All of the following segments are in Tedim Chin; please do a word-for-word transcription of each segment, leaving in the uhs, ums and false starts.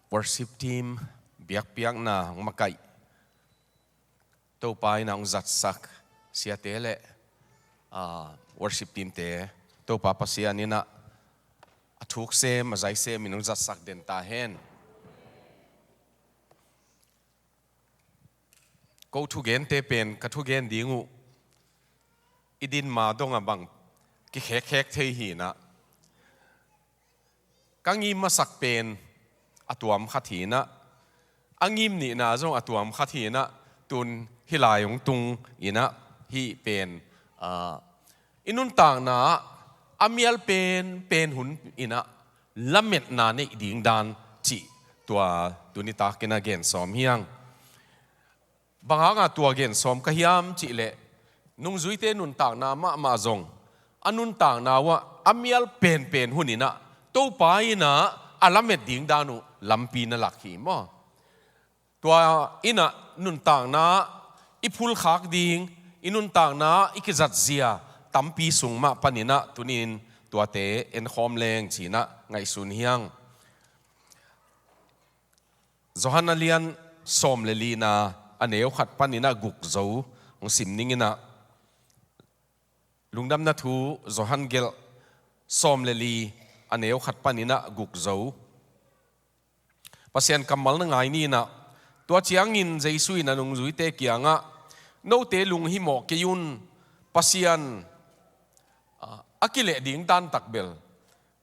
Worship team biakpiakna hong makaih, Topa in a hong zatsak siate le, ah, worship team te Topa Pasian in a, a thuksem, a zaisem in hong zatsak den ta hen. Ko thugente pen ka thugen ding uh i din ma dong a bang kikhekkhek thei hi in a, ka ngim masak pen a tuam khat hi in a, a ngim nihna zong a tuam khat hi in a, tun hih lai hong tung in a, hih pen, ah, i nuntakna ah a mial penpen hun in a lametna neih ding dan cih tua tuni tak in a gen sawm hi hang. Bang hanga tua gen sawm ka hiam cih leh, nungzuite nuntakna mahmah zong a nuntakna uh ah a mial penpen hun in a Topa in a a lamet ding dan uh lampi na lak hi maw? Tua in a nuntakna i phulkhak ding, i nuntakna i kizatzia tampi sung mah panin a tuni in tuate enkhawm leng ci in a ngaihsun hi hang. Johan a lian sawm le lina a neu khat panin a guk zo hong sim ning in a, Lungdamna Thu Johan gelh sawm le li a neu khat panin a guk zo. Pasian kammal na ngai ni in a, tua ciangin Jesu in a nungzuite kiangah, "Note lunghimawh kei un, Pasian, ah, a kileh ding dan takbel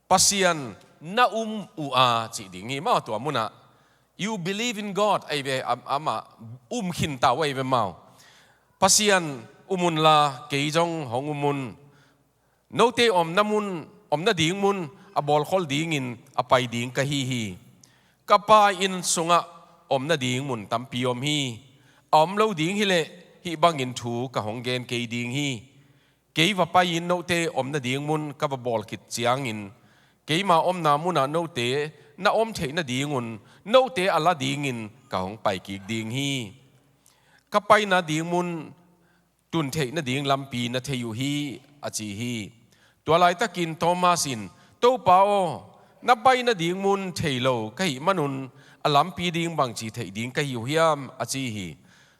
Pasian na um uh a," cih ding hi maw tua munah. "You believe in God," ahi ve, am-, amah um khinta uh ahi ve maw. "Pasian um unla kei zong hong um un. Note omna mun, omna ding mun a bawlkhol dingin a pai ding ka hi hi. Ka Pa inn sungah omna ding mun tampi om hi. A om lo ding hileh hih bangin thu ka hong gen kei ding hi. Kei va pai-in note omna ding mun ka va bawl khit ciangin, keima omna munah note na om theih nadingun note a la dingin ka hong pai kik ding hi. Ka pai nading mun tun theih nading lampi na thei uh hi," a ci hi. Tua laitakin Thomas in, "Topa aw, na pai nading mun thei lo ka hih manun a lampi ding bangci theih ding ka hi uh hiam?" a ci hi.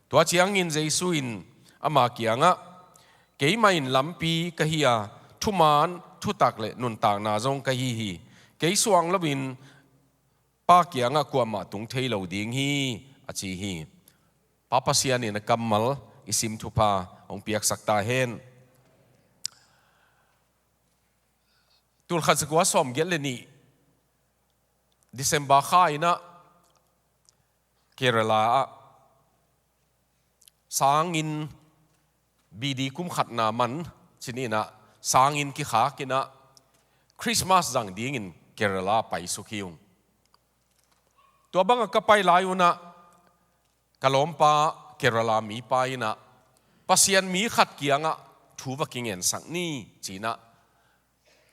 Tua ciangin Jesu in ama kiangah, "Keimah in lampi ka hi a, thuman, thutak le nuntakna zong ka hi hi. Kei suang loin Pa kiangah kuamah tung thei lo ding hi," a ci hi. Pa Pasian in a kammal i sim thupha hong piaksak ta hen. Tulkhat zakua sawmgiat le nih December kha in a Kerala ah sanginn B D kum khatna man cin in a sanginn kikhak in a Christmas zang dingin Kerala paisuk hi ung. Tua bangah ka pai lai un a ka lawmpa Kerala mipa in a Pasian mi khat kiangah thu va kingensak ni ci in a,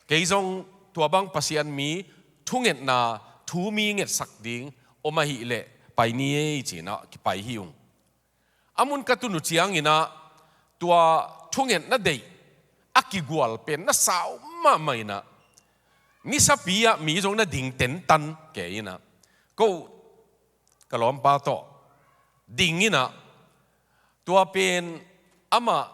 kei zong tua bang Pasian mi thungetna thu mi ngetsak ding om ahih leh pai ni ei ci in a kipai hi ung. A mun ka tun uh ciangin a tua thungetna deih a kigual pen na sau mahmah in a, nisapi ah mi zong na ding tentan kei in a, ko ka lawmpa tawh ding in a, tua pen amah,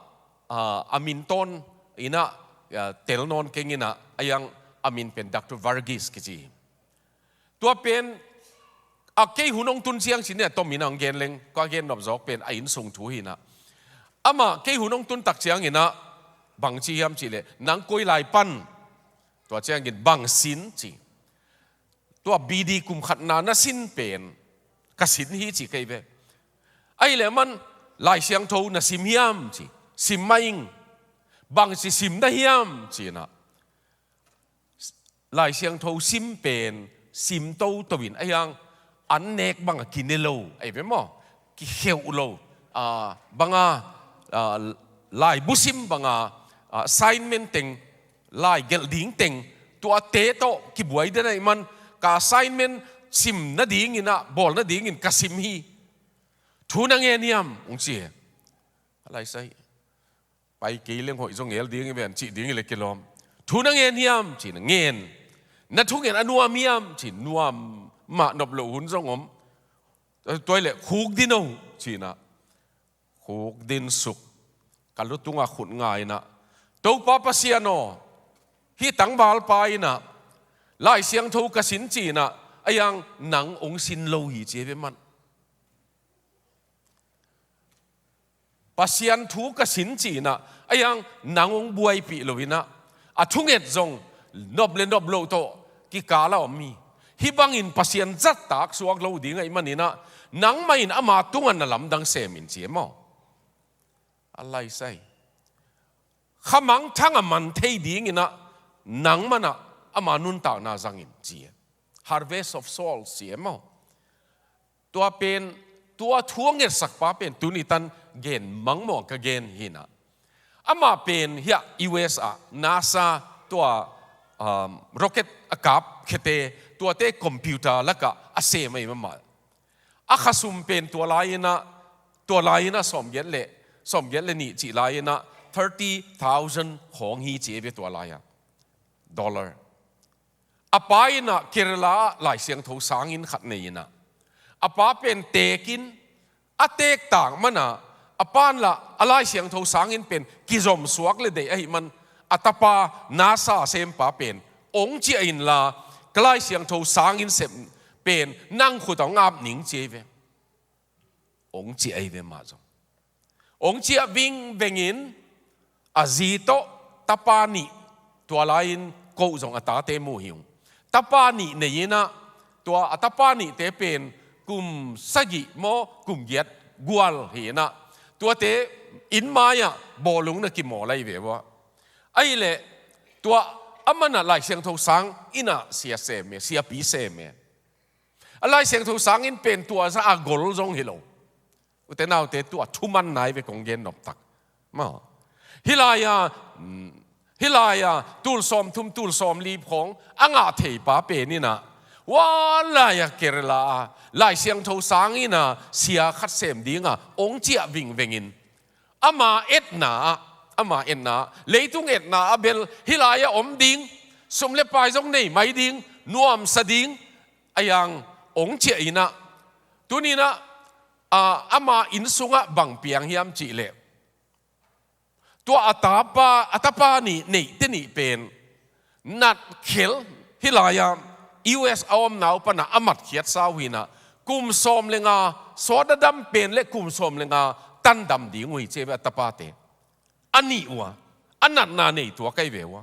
ah, a min tawn in a, ah, tel nawn keng in a, a yang a min pen Doctor Varghese kici. Tua pen, a kei hun hong tun ciang cin in a tom in a hong gen leng, ka gen nop zawk pen a innsung thu hi in a. Amah kei hun hong tun tak ciangin a bang ci hiam cih leh, "Nang koi lai pan?" Tua ciangin, "Bang sin?" ci. "Tua B D kum khatna na sin pen ka sin hi," ci kei ve. "Ahih leh aman Lai Siangtho na sim hiam?" ci. "Sim mah ing." "Bangci sim na hiam?" ci in a, Lai Siangtho sim pen sim toto in a hiang an nek banga kine lo ahi ve maw? Kikheuh lo, ah, banga, ah, laibu sim banga, ah, assignment teng, lai gelh ding teng, tuate tawh kibuai den ahih man ka assignment sim nadingin a, bawl nadingin ka sim hi. Thu na ngen hiam? Hong ci hi. A laisai pai kei leng hoih zong ngel ding hi ven cih ding hi le kilawm. Thu na ngen hiam? Ci in a, ngen. Na thungen a nuam hiam? Ci in a, nuam mah nop loh hun zong om. Tua hileh khukdin o, ci-inah khukdin suk. Ka lu tungah khut nga-inah, Topa Pasian aw, hih tangvalpa inah Lai Siangtho ka sin ci-inah, a hiang nang hong sin lo hi, ci hi ve maw. Pasian thu ka sin ci-inah, a hiang nang hong buaipih lo inah, a thunget zong nop le nop loh tawh kikal a om hi. Hih bangin Pasian zattak suak lo ding ahih maninah, nangmah in ama tungah na lamdang sem in, ci hi maw. A laisai. Khamangthang a man thei dinginah nangmah in ama nuntakna zang in, ci hi. Harvest of souls, ci hi maw. Tua pen, tua thu a ngetsakpa pen tuni tan gen mangmawh ka gen hi-inah, amah pen hiah U S ah NASA tua, um, rocket a kap khete, tuate computer lakah a sem ahi mahmah. A khasum pen tua lai-inah, tua lai-inah sawmgiat le, sawmgiat le nih cih lai-inah thirty thousand khawng hi, ci hi ve tua lai-ah, dollar. A pa inah Kerala ah Lai Siangtho sanginn khat nei inah, a pa pen tekin, a teektak manah, a pa in lah a Lai Siangtho sanginn pen kizom suak le deih ahih man, a tapa NASA sempa pen hong ciah inla, ka Lai Siangtho sanginn sep pen nang khut ah hong ap ning, ci hi ve. Hong ciah hi ve mah zong. Hong ciah vingvengin, a zi tawh tapa nih, tua lai-in ko zong a tate mu hi ung. Tapa nih nei inah, tua a tapa nihte pen kum sagih maw, kum giat gual hi-inah, tuate inn mai-ah bawlung na kimawl ahi ve ua. Ahih leh tua a manah Lai Siangtho sang innah sia sem e, siapi sem e. A Lai Siangtho sanginn pen tua za a gol zong hi lo. Ute naute, tua thuman nai ve kong gen noptak. Maw. Hih lai-a, mm, hih lai-a tul sawmthum, tul sawmli khawng a ngah theipa pen inah, hua lai-a Kerala ah Lai Siangtho sang inah sia khat sem dinga hong ciah vingvengin, ama etna ah, ama etna ah, leitung etna ah bel hih lai-ah om ding, sum le pai zong nei mai ding, nuamsa ding, a hiang hong ciah inah, tuni inah, a, ama inn sungah bang piang hiam cih leh, tua a tapa, a tapa nih neihte nih pen natkhel, hih lai-ah U S a omna uh panah a matkhiatsa uh hi-inah, kum sawm le nga, sawt a dam pen le kum sawm le nga tan dam ding uh hi, ci hi ve a tapate. A nih uh a, a natna nei tuak ahi ve uh a.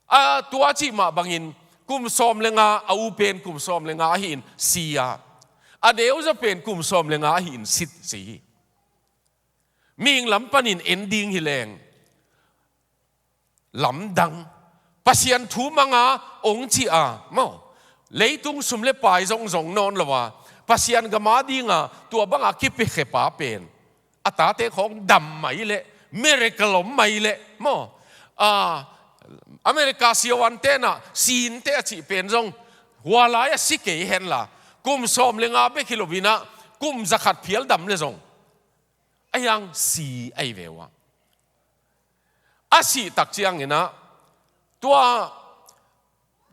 A tua cih mah bangin kum sawm le nga, a u pen kum sawm le nga ahi-in si a, a neuza pen kum sawm le nga ahi-in sit, ci hi. Mihing lam panin en ding hi leng lamdang, Pasian thu manga hong ciah a, maw, leitung sum le pai zong zong nawn lo a, Pasian gam a dinga tua banga kipiakhiapa pen a tate khawng dam mai leh, miracle om mai leh, maw, a, America siavuante inah sinte a cih pen zong, hua lai-ah si kei henla, kum sawm le nga bek hi lo inah, kum zakhat phial dam le zong, a hiang si ahi ve uh a. A sih tak cianginah, tua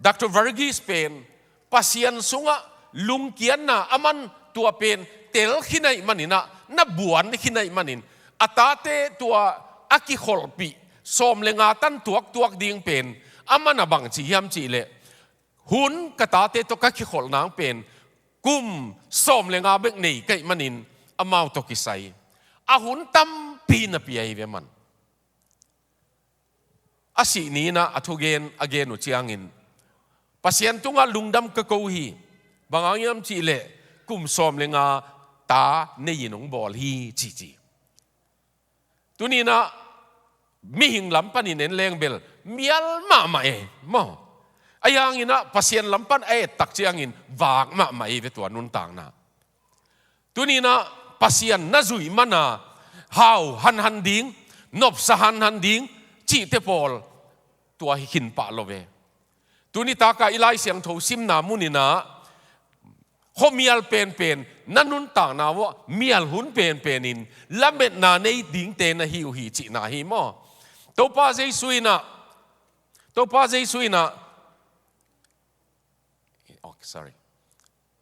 Doctor Varghese pen Pasian sungah lungkiatna a man, tua pen tel khin ahih maninah, na buan khin ahih manin, a tate tua a kikholhpih sawm le nga tan tuaktuak ding pen a man a bang ci hiam cih leh, hun ka tate tawh ka kikholh nang pen kum sawm le nga bek nei ka hih manin amau tawh kisai a hun tampi na pia hi ve maw. A sih ni inah a thugen a gen uh ciangin, Pasian tungah lungdam ka ko hi, bang hang hiam cih leh kum sawm le nga ta nei-in hong bawl hi, ci ci. Tuni inah mihing lam panin en leng bel mial mahmah e, maw. A hiang inah Pasian lam pan a et tak ciangin vak mahmah e ve tua nuntakna. Tuni inah Pasian na zuih mana hau hanhan ding, nopsa hanhan ding cihte pawl tua hi khin pah lo ve. Tuni takah i Lai Siangtho simna mun inah khuamial penpen, na nuntakna uah mial hun penpenin lametna nei dingte na hi uh hi cihna hi maw. Topa Jesu inah, Topa Jesu inah, oh, sorry.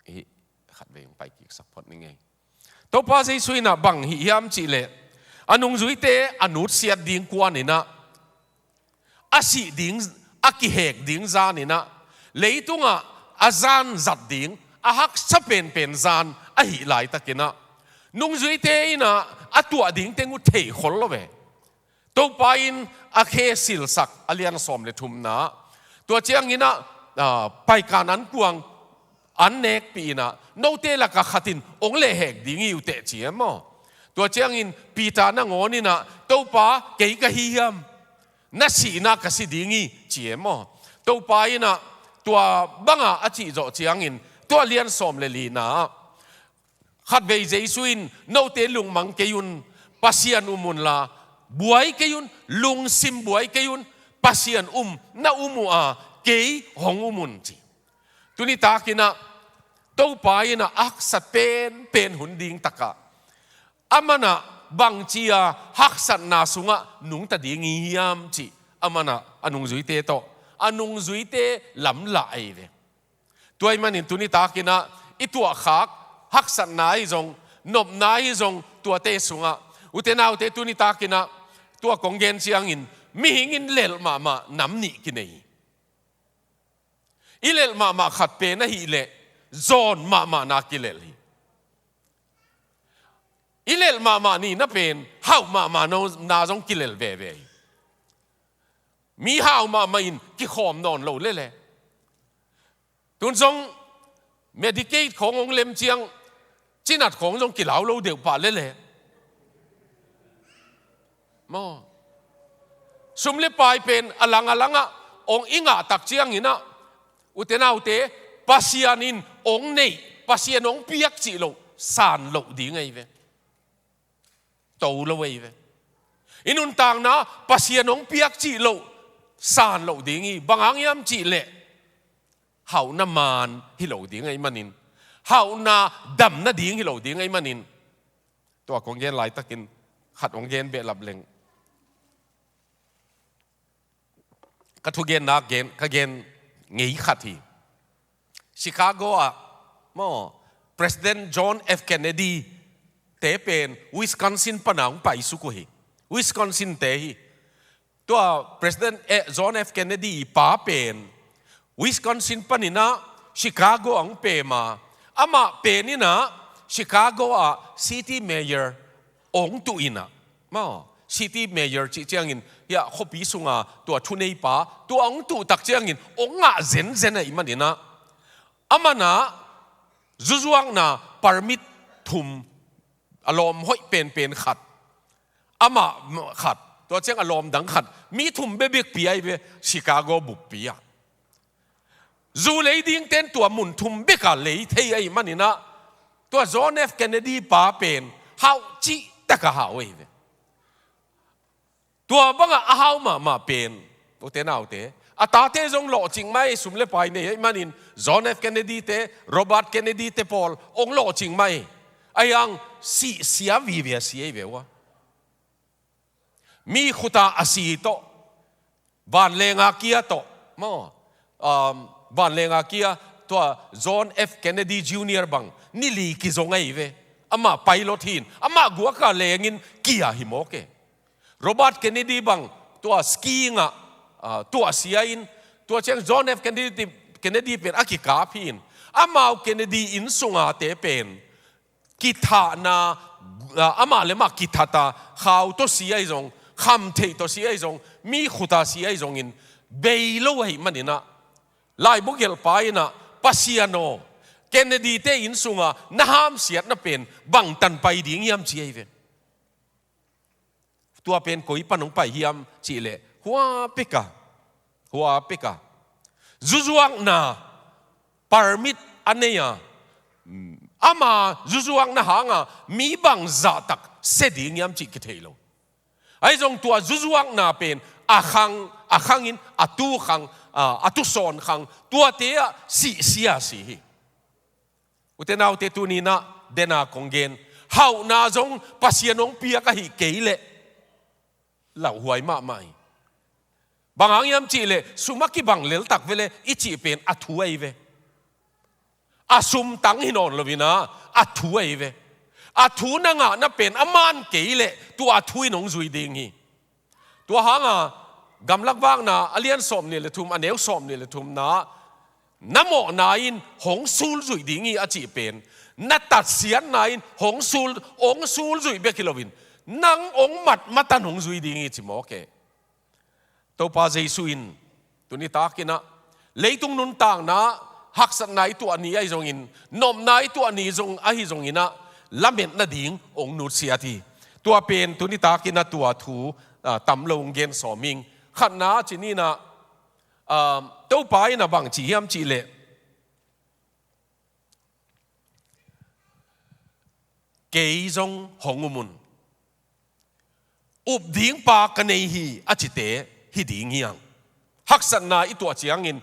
Hih khatvei hong pai kiksak phot ni ngei. Topa Jesu in ah bang hih hiam cih leh, a nungzuite a nutsiat ding kuan in ah, a sih ding, a kihek ding zan in ah, leitungah a zan zat ding, a haksa penpen zan ahih laitak in ah, nungzuite in ah a tuah ding teng uh thei khol lo ve. Topa in a khe silsak, a lian sawm le thumna. Tua ciangin ah, ah, paikan an kuang, an nekpih in ah, note lakah khat in hong lehhek ding hi uh teh ci e maw. Tua ciangin Peter nangawn in ah, Topa, kei ka hi hiam? Na sihna ka si ding hi ci e maw. Topa in ah, tua bangah a cih zawh ciangin, tua lian sawm le lina ah, khatvei Jesu in, note lungmang kei un, Pasian um unla, buai kei un, lungsim buai kei un, Pasian um, na um uh a, kei hong um un ci. Tuni takin ah, Topa in ah a haksat penpen hun ding takah, aman ah bangci a haksatna sungah nungta ding hi hiam cih, aman ah a nungzuite tawh, a nungzuite lamlah ahi ve. Tua ahih manin tuni takin ah i tuahkhak haksatna ahi zong, nopna ahi zong, tuate sungah, ute naute, tuni takin ah tua kong gen ciangin, mihing in lelh mahmah nam nih kinei hi. I lelh mahmah khat pen ahih leh zawn mahmahna kilelh hi. I lelh mahmah nihna pen hauh mahmahna zong kilelh veve hi. Mi hau mahmah in kikhawm nawn lo lele. Tun zong Medicaid khawng hong lem ciang, cinat khawng zong kilau lo deuh pah lele. Maw. Sum le pai pen a lang a langah hong i ngah tak ciangin ah, ute naute, Pasian in hong neih, Pasian hong piak cih loh san loh ding ahi ve. To lo ahi ve. I nuntakna Pasian hong piak cih loh san loh ding hi. Bang hang hiam cih leh, hauhna man hi lo ding ahih manin, hauhna damna ding hi lo ding ahih manin, tua kong gen laitakin khat hong gen behlap leng. Ka thugenna gen, ka gen ngei khat hi. Chicago ah, maw, President John F Kennedy te pen Wisconsin pana hong paisuk uh hi. Wisconsin te hi. Tua President, eh, John F Kennedy pa pen Wisconsin panin ah Chicago ah hong pem a, amah pen in ah Chicago ah city mayor hong tuh in ah, maw, city mayor cih ciangin, hiah khuapi sunga tua thuneipa, tua hong tuh tak ciangin hong ngah zenzen ahih manin ah, aman ah zuzuakna permit thum, a lawm hoih penpen khat, amah khat, tua ciang a lawm dang khat, mi thum bekbek pia ahi ve, Chicago buppi ah. Zu lei dingten tua mun thum beka lei thei ahih manin ah, tua John F Kennedy pa pen hau cih taka hau ahi ve. Tua bangah a hau mahmah pen, ute naute, a tate zong lawhcing mah hi, sum le pai nei ahih manin, John F Kennedy te, Robert Kennedy te pawl hong lawhcing mah hi. Ahi hang sihsia vive a si ahi ve ua. Mi khuta a si tawh, vanlenga kia tawh, maw, um, vanlenga kia, tua John F Kennedy Junior bang ni li kizong ahi ve. Amah pilot hi in, amah guaka lengin kia hi mawk e. Robert Kennedy bang tua skiing ah, ah, tuahsia in, tua ciang John F Kennedy, Kennedy pen a kikap hi in, amau Kennedy inn sunga te pen kithahna, ah, amah le amah kithat a, khau tawh si ahi zong, khamtheih tawh si ahi zong, mi khuta si ahi zongin, bei lo ahih manin ah, laibu gelhpa in ah, Pasian aw, Kennedy te inn sunga na hamsiatna pen bangtan pai ding hiam ci ahi ve. Tua pen koi pan hong pai hiam cih leh, hua peka, hua peka, zuzuakna permit a nei a, ama zuzuakna hanga mi bang zahtak se ding hiam cih kithei lo. Ahi zong tua zuzuakna pen a khang, a khangin, a tu khang, a, a tu sawn khang, tuate ah sihsia si hi. Ute naute, tuni-in ah dena kong gen, hauhna zong Pasian hong piak ahi kei leh lauhuai mahmah hi. Bang hang hiam cih leh, sum a kibang leltak ve leh i cih pen a thu ahi ve. A sumtang hi nawn lo-in ah, a thu ahi ve. A thu na ngahna pen a man kei leh tua a thu in hong zui ding hi. Tua hanga Gamlak Vakna a lian sawmnih le thum, a neu sawmnih le thumna, na mawhna in hong sulzuih ding hi a cih pen, na tatsiatna in hong sul, hong sulzuih bek hi loin, nang hong mat matan hong zui ding hi ci mawk e. Topa Jesu in tuni takin ah, leitung nuntakna haksatna i tuah ni ahi zongin, nopna i tuah ni zong ahi zongin ah, lametna ding hong nutsiat hi. Tua pen tuni takin ah tua thu, ah, tam lo hong gen sawm ing. Khatna ci-in ah, ah, Topa in ah bang ci hiam cih leh, "Kei zong hong um un. Up ding pa ka nei hi," a cite hi ding hi hang. Haksatna i tuah ciangin,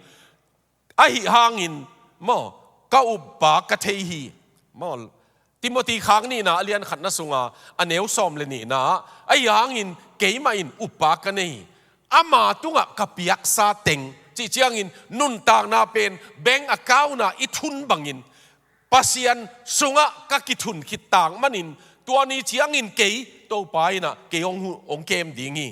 ahi hangin, maw, ka up pa ka thei hi. Maw, Timoti khak nihna a lian khatna sunga a neu sawm le nihna, ahi hangin keimah in up pa ka nei hi. Ama tungah ka piaksa teng, cih ciangin nuntakna pen bank account ah i thun bangin, Pasian sungah ka kithun khit tak manin, tua ni ciangin kei, Topa in ah kei hong hu-, hong kem ding hi.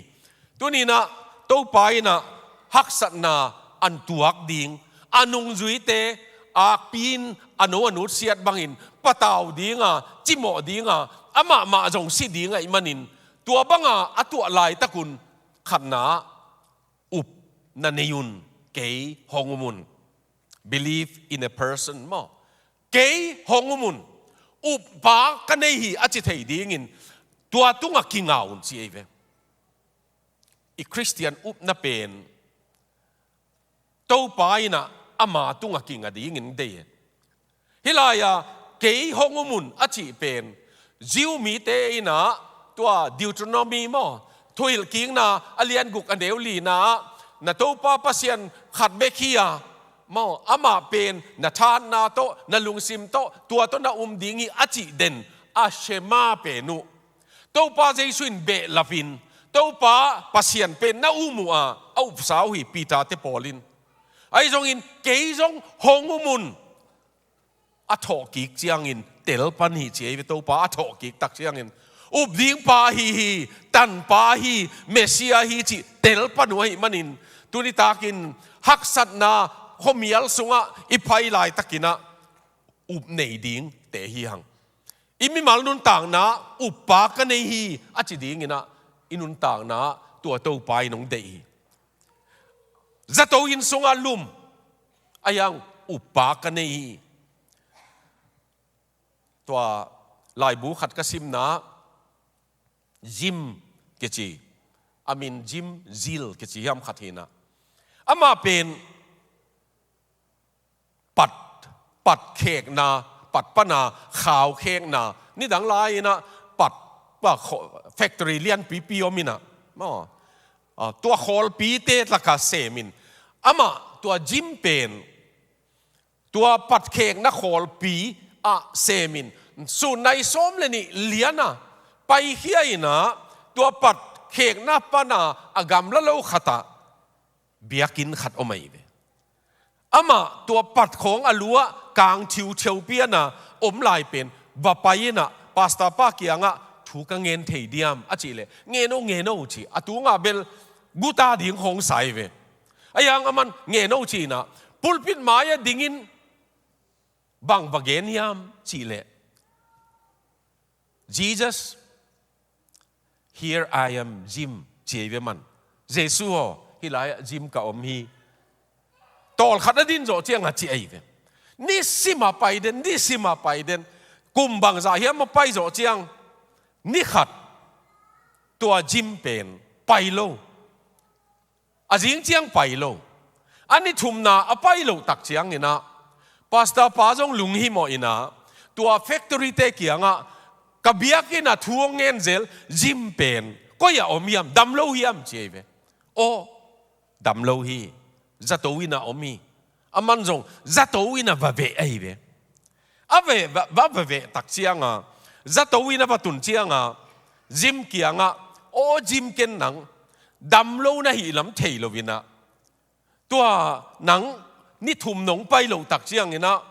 Tuni-in ah Topa in ah haksatna an tuak ding, a nungzuite akpi-in a no a nutsiat bangin patau dinga, cimawh dinga, amah mah zong si ding ahih manin, tua banga a tuah laitakun khatna, "Up na nei un, kei hong um un." Believe in a person maw. "Kei hong um un. Up pa ka nei hi," a ci thei dingin tua tungah kinga un ci ei ve. I Khristian upna pen Topa in ah ama tungah kinga dingin deih e. Hih lai-a, "Kei hong um un," a cih pen, Jew mite in ah tua Deuteronomy maw, Thuhilhkikna a lian guk a neu lina ah, "Na Topa Pasian khat bek hi a, maw, amah pen na thahatna tawh, na lungsim tawh, tua tawh na um ding hi," a cih den, a Shema pen uh. Topa Jesu in behlapin, Topa Pasian pen na um uh a, a upsa uh hi Peter-te pawl in. Ahi zongin, "Kei zong hong um un," a thawhkik ciangin tel pan hi ci ei ve. Topa a thawhkik tak ciangin, up ding pa ahi hi, tanpa ahi, Messiah ahi cih tel pan uh ahih manin, tuni takin haksatna khuamial sungah i pai laitakin ah, up nei dingte hi hang. I mimal nuntakna, "Up pa ka nei hi," a ci dingin ah, i nuntakna tua Topa in hong deih hi. Zato inn sungah lum, ahi hang, "Up pa ka nei hi." Tua laibu khat ka simna, Jim kici, a min Jim Zil kici hiam khat hi-in ah, amah pen pat, pat khekna, pat pana khau khekna, nidang lai-in ah pat, pa kho-, factory lianpipi om in ah, maw, ah, tua khawlpite laka semin, amah tua Jim pen tua pat khekna khawlpi ah semin, sun nai sawm le nih lian a paikhia in ah, tua pat khekna pana a gamla lo khatah biakinn khat om ahi ve. Amah tua pat khawng a lu-ah kang thiutheu piana om lai pen va pai in ah, pastor pa kiangah thu ka ngen thei diam a cih leh, "Ngen o, ngen o," ci. A tungah bel guta ding khawng sa hi ve. Ahi hang aman, "Ngen o," ci-in ah, pulpit mai-ah dingin bang va gen hiam cih leh, "Jesus, here I am, Jim," ci hi ve aman. "Jesu aw, hih lai-ah Jim ka om hi." Tawlkhat a din zawh ciang a ci ahi ve. Nisim a pai den, nisim a pai den. Kum bangzah hiam a pai zawh ciang, ni khat tua Jim pen pai lo. A zing ciang pai lo. A ni thumna a pai loh tak ciangin ah, pastor pa zong lunghimawh in ah, tua factory-te kiangah, "Ka biakinn ah thu hong ngen zel Jim pen koi-ah om hiam, dam lo hiam?" ci ahi ve. "Aw, dam lo hi. Zato inn ah om hi." Aman zong zato inn ah va veh ahi ve. A veh, va, va, va veh tak cianga, zato inn ah va tun cianga, Jim kiangah, "Aw Jim, ken nang dam lo na hih lam thei lo-in ah, tua nang ni thum nong pai loh tak ciangin ah,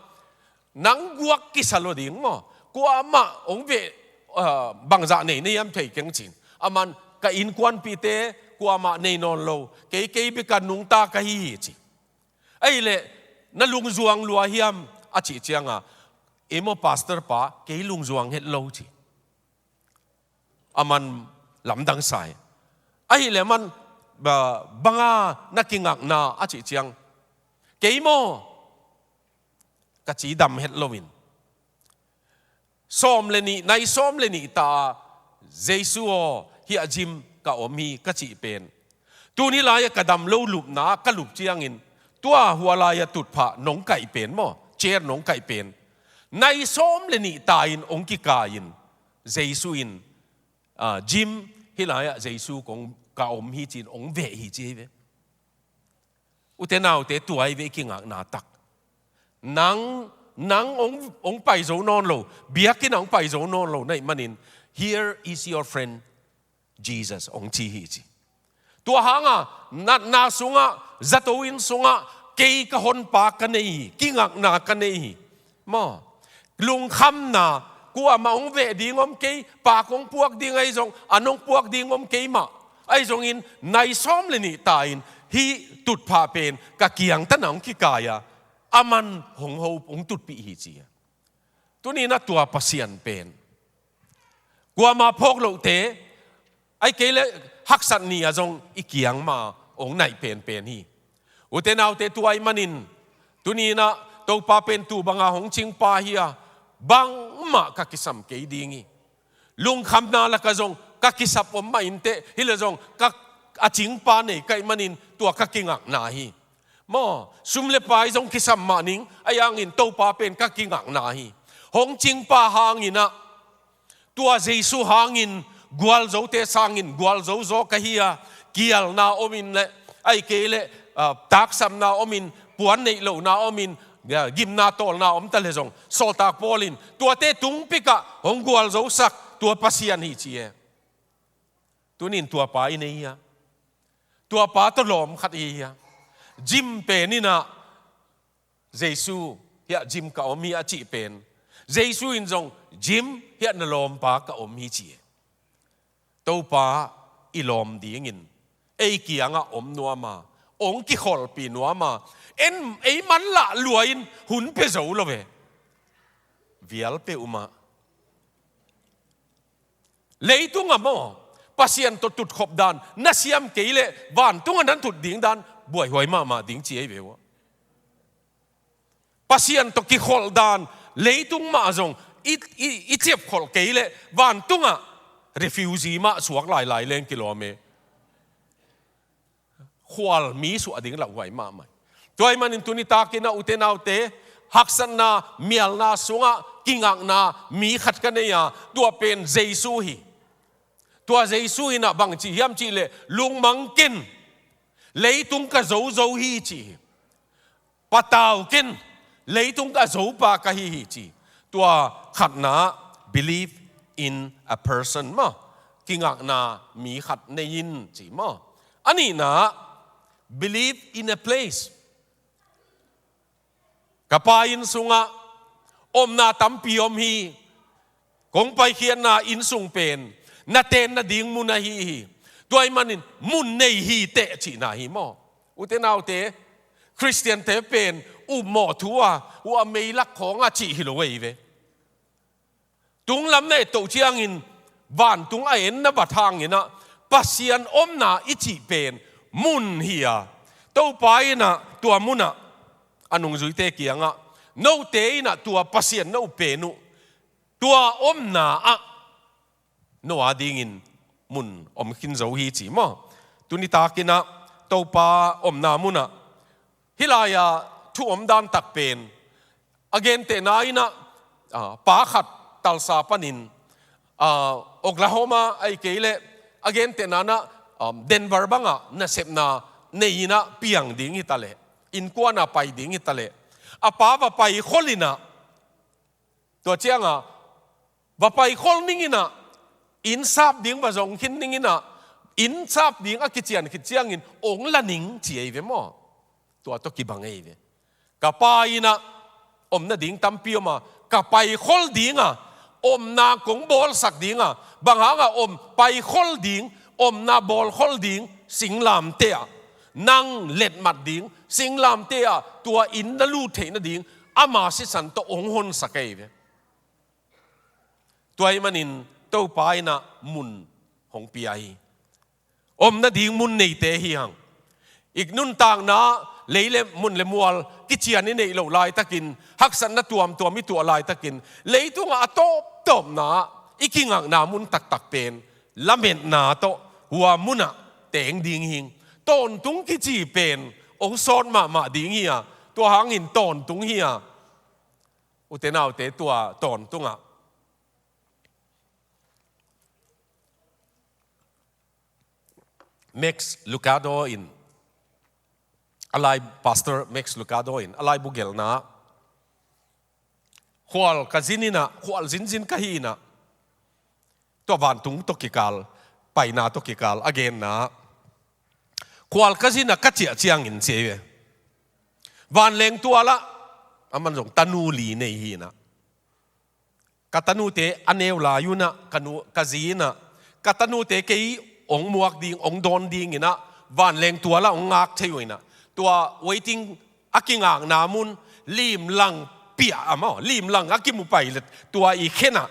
Nang guak kisa lo ding maw? Kuamah hong veh, ah, bangzah nei na hiam thei keng cin. Aman ka innkuanpihte kuamah nei nawn lo. Kei kei bek a nungta ka hi hi ci. Ahih leh na lungzuang lua hiam a cih ciangah, ei maw pastor pa, kei lungzuang het lo ci. Aman lamdang sa hi. Ahih leh aman, ba, bang a na kingakna a cih ciang, kei maw ka cidam het loin, sawm le nih, nai sawm le nih ta a, Jesu aw, hiah gym ka om hi ka cih pen, tuni lai-ah ka dam lo lupna ka lup ciangin, tua hua lai-ah tutphah nong kaih pen maw, chair nong kaih pen, nai sawm le nih ta in hong kikai in, Jesu in, ah, gym, hih lai-ah Jesu kong ka om hi ci-in hong veh hi ci hi ve. Ute naute, tua hi ve i kingakna tak. Nang, nang hong, hong pai zo nawn lo, biakinn ah hong pai zo nawn lo na hih manin, "Here is your friend Jesus," hong ci hi ci. Tua hanga natna sungah, zato inn sungah, kei ka honpa ka nei hi, kingakna ka nei hi. Maw? Lungkhamna, kuamah hong veh ding om kei, pak hong puak ding ahi zong, an hong puak ding om kei mah. Ahi zongin, nai sawm le nih ta in, hih tutphah pen ka kiang tan ah hong kikai a, aman hong ho, hong tutpih hi ci a. Tuni-in ah tua Pasian pen, kuamah phawk lohte, ahih kei leh haksat ni-ah zong i kiang mah hong naih penpen hi. Ute naute, tua ahih manin, tuni-in ah Topa pen tu banga hong cingpa hi a, bangmah ka kisam kei ding hi. Lungkhamna lakah zong ka kisap om mah inteh, hi leh zong ka, a cingpa nei ka hih manin tua ka kingakna hi. Maw, sum le pai zong kisam mah ning, ahi hangin Topa pen ka kingakna hi. Hong cingpa hangin ah, tua Jesu hangin gualzote sangin gualzo zaw ka hi a, kialna om in leh, ahih kei leh, ah, taksamna om in, puan neih lohna om in, ah, gimna tawlna om ta leh zong, sawltak Paul in, tuate tungpikah hong gualzosak tua Pasian hi ci e. Tuni-in tua pa i nei hi a. Tua pa tawh lawm khat i hi a. Gym pen in ah, Jesu, hiah gym ka om hi a cih pen, Jesu in zong gym, hiah na lawmpa ka om hi ci e. Topa i lawm dingin ei kiangah om nuam a, hong kikholhpih nuam a, en ei manlah lua-in hun pia zo lo ve. Vial peuhmah. Leitungah maw, Pasian tawh tutkhop dan na siam kei leh, vantungah nan tut ding dan buaihuai mahmah ding ci ahi ve uh a. Pasian tawh kikholh dan, leitung mah zong i, i, i ciapkholh kei leh, vantungah refugee mah suak lailai leng kilawm e. Khual mi suah ding lauhuai mahmah. Tua ahih manin tuni takin ah, ute naute, haksatna, mialna sungah kingakna mi khat ka nei a, tua pen Jesu hi. Tua Jesu in ah bang ci hiam cih leh, lungmang ken, leitung ka zo zo hi ci hi. Patau ken, leitung ka zopa ka hi hi ci. Tua khatna, believe in a person maw. Kingakna mi khat nei in ci maw. A nihna, believe in a place. Ka pa inn sungah omna tampi om hi. Kong paikhiatna inn sung pen na tenna ding mun ahi hi. Tua ahih manin mun nei hi teh cihna hi maw. Ute naute, Khristiante pen upmawh thu a, uh a meilak khawng a cih hi lo ahi ve. Tunglam na et toh ciangin, vantung a en na bat hangin ah, Pasian omna i cih pen mun hi a, Topa in ah tua munah a nungzuite kiangah, note in ah tua Pasian na up pen uh, tua omna ah no a dingin mun om khin zo hi ci maw. Tuni takin ah Topa omna munah hih lai-a thu om dan tak pen, a gentehna in ah, ah, pa khat Tulsa panin, ah, Oklahoma ahih kei leh, a gentehna in ah, um, Denver bangah nasepna nei in ah piang ding hi ta leh, innkuan ah pai ding hi ta leh, a pa va paikhol in ah, tua ciangah va paikhol ning in ah, inn sap ding va zong khin ning in ah, inn sap ding a kician khit ciangin ong la ning ci ahi ve maw. Tua tawh kibang ahi ve. Ka pa in ah Om nading tampi om a, ka paikhol ding a, omna kong bawlsak ding a, bang hang a om paikhol ding, omna bawlkhol ding, singlamteh ah nang letmat ding, singlamteh ah tua inn na lut theih nading ama sisan tawh hong honsak ahi ve. Tua ahih manin Topa in ah mun hong pia hi. Om nading mun neite hi hang. I nuntakna lei le mun le mual kician i neih loh laitakin, haksatna tuamtuam i tuah laitakin, leitungah a tawptawpna i kingakna mun taktak pen lametna tawh hua munah teng ding hi. Tawntung kici pen hong sawt mahmah ding hi a, tua hangin tawntung hi a, ute naute, tua tawntungah Max Lucado in, a lai, Pastor Max Lucado in a laibu gelna, khual ka zin in ah, khual zinzin ka hi in ah, tua vantung tawh kikal, paina tawh kikal a genna, khual ka zin ah ka ciah ciangin ci hi ve. Vanleng tual ah, aman zong tanu li nei hi in ah, ka tanute a neu lai un ah, ka nu, ka zi in ah, ka tanute kei hong muak ding, hong dawn ding in ah, vanleng tual ah hong ngak thei uh in ah, tua waiting a kingakna mun, limlang piah a maw, limlang a kimu pai le tua i khen ah,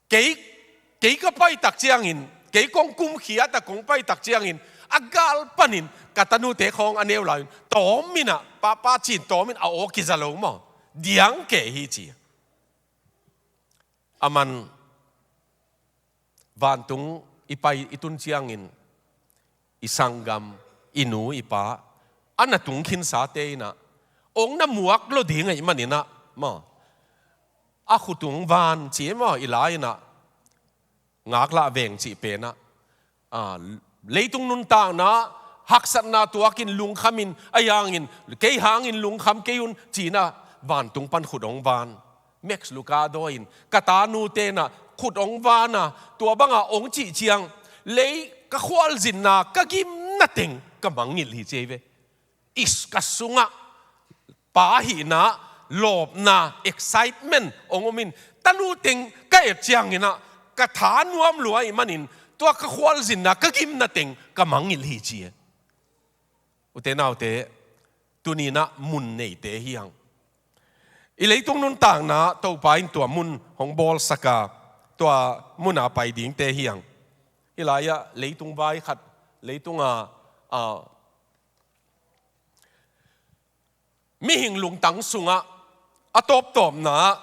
kei, kei ka pai tak ciangin, kei kong kumkhiat a kong pai tak ciangin, a gal panin ka tanute khawng a neu lai un tawm in ah, papa ci-in tawm in, a aw kiza lo maw, diang kei hi ci. Aman vantung i pai i tun ciangin, i sanggam, i nu i pa, a na tung khinsate in ah, hong na muak lo ding ahih manin ah maw, a khut hong van ci maw, i lai in ah, ngaklah veng cih pen ah, a, leitung nuntakna haksatna tuakin lungkhamin, a hangin, kei hangin lungkham kei un ci-in ah, vantung pan khut hong van. Max Lucado in, ka tanute in ah khut hong van a, tua bang a hong cih ciang, lei ka khualzinna ka gimna teng ka mangngilh hi ci hi ve. Is ka sungah pa hihna, lawpna, excitement hong om in, tanu teng ka et ciangin ah, ka tha nuam lua ahih manin, tua ka khualzinna ka gimna teng ka mangngilh hi ci hi. Ute naute, tuni in ah mun neite hi hang. I leitung nuntakna Topa in tua mun hong bawlsak a, tua mun a pai dingte hi hang. Hih lai-ah leitung vai khat, leitung a, a, mihing lungtang sungah a tawptawpna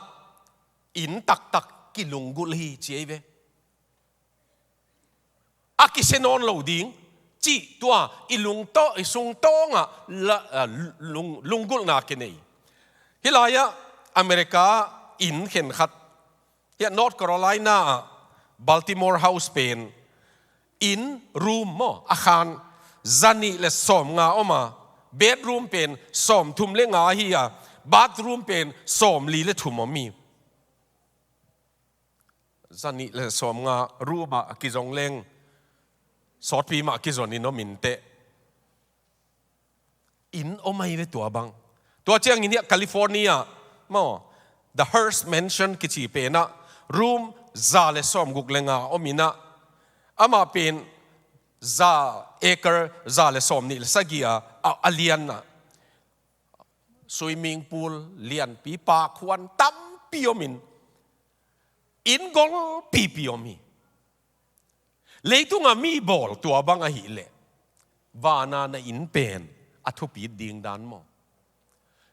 inn taktak kilunggulh hi ci hi ve. A kisia nawn lo ding cih, tua i lungtawng, i sungtawngah la, a, lung, lunggulhna kinei. Hih lai-ah America inn khenkhat, hiah North Carolina ah Baltimore House pen, inn, room maw, a khan zanih le sawmnga om a, bedroom pen sawmthum le nga hi a, bathroom pen sawmli le thum om hi. Zanih le sawmnga room ah a kizong leng, sawtpi mah kizon in om inteh. Inn om ahi ve tua bang. Tua ciangin hiah California maw, The Hearst Mansion kici pen ah, room za le sawmguk le nga om in ah, amah pen za, acre za le sawmnih le sagih a, a, a lian ah, swimming pool lianpi, pakhuan tampi om in, inn golpipi om hi. Leitung a mi bawl tua bang ahih leh, van a na inn pen a thupit ding dan maw?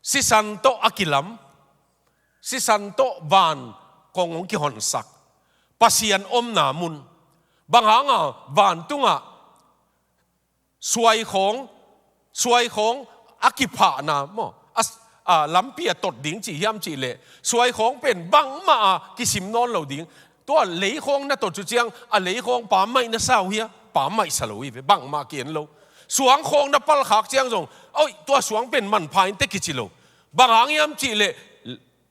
Sisan tawh a kilam, sisan tawh van kong hong kihonsak, Pasian omna mun, bang hang a vantungah suai khawng, suai khawng a kiphahna maw, a, a, lampi a tot ding cih hiam cih leh, suai khawng pen bangmah a kisim nawn lo ding. Tua lei khawng na tot uh ciang, a lei khawng pammaih na sa uh hia? Pammaih sa lo hi ve, bangmah ki-en lo. Suang khawng na palkhak ciang zong, oi, tua suang pen manpha inteh kici lo. Bang hang hiam cih leh,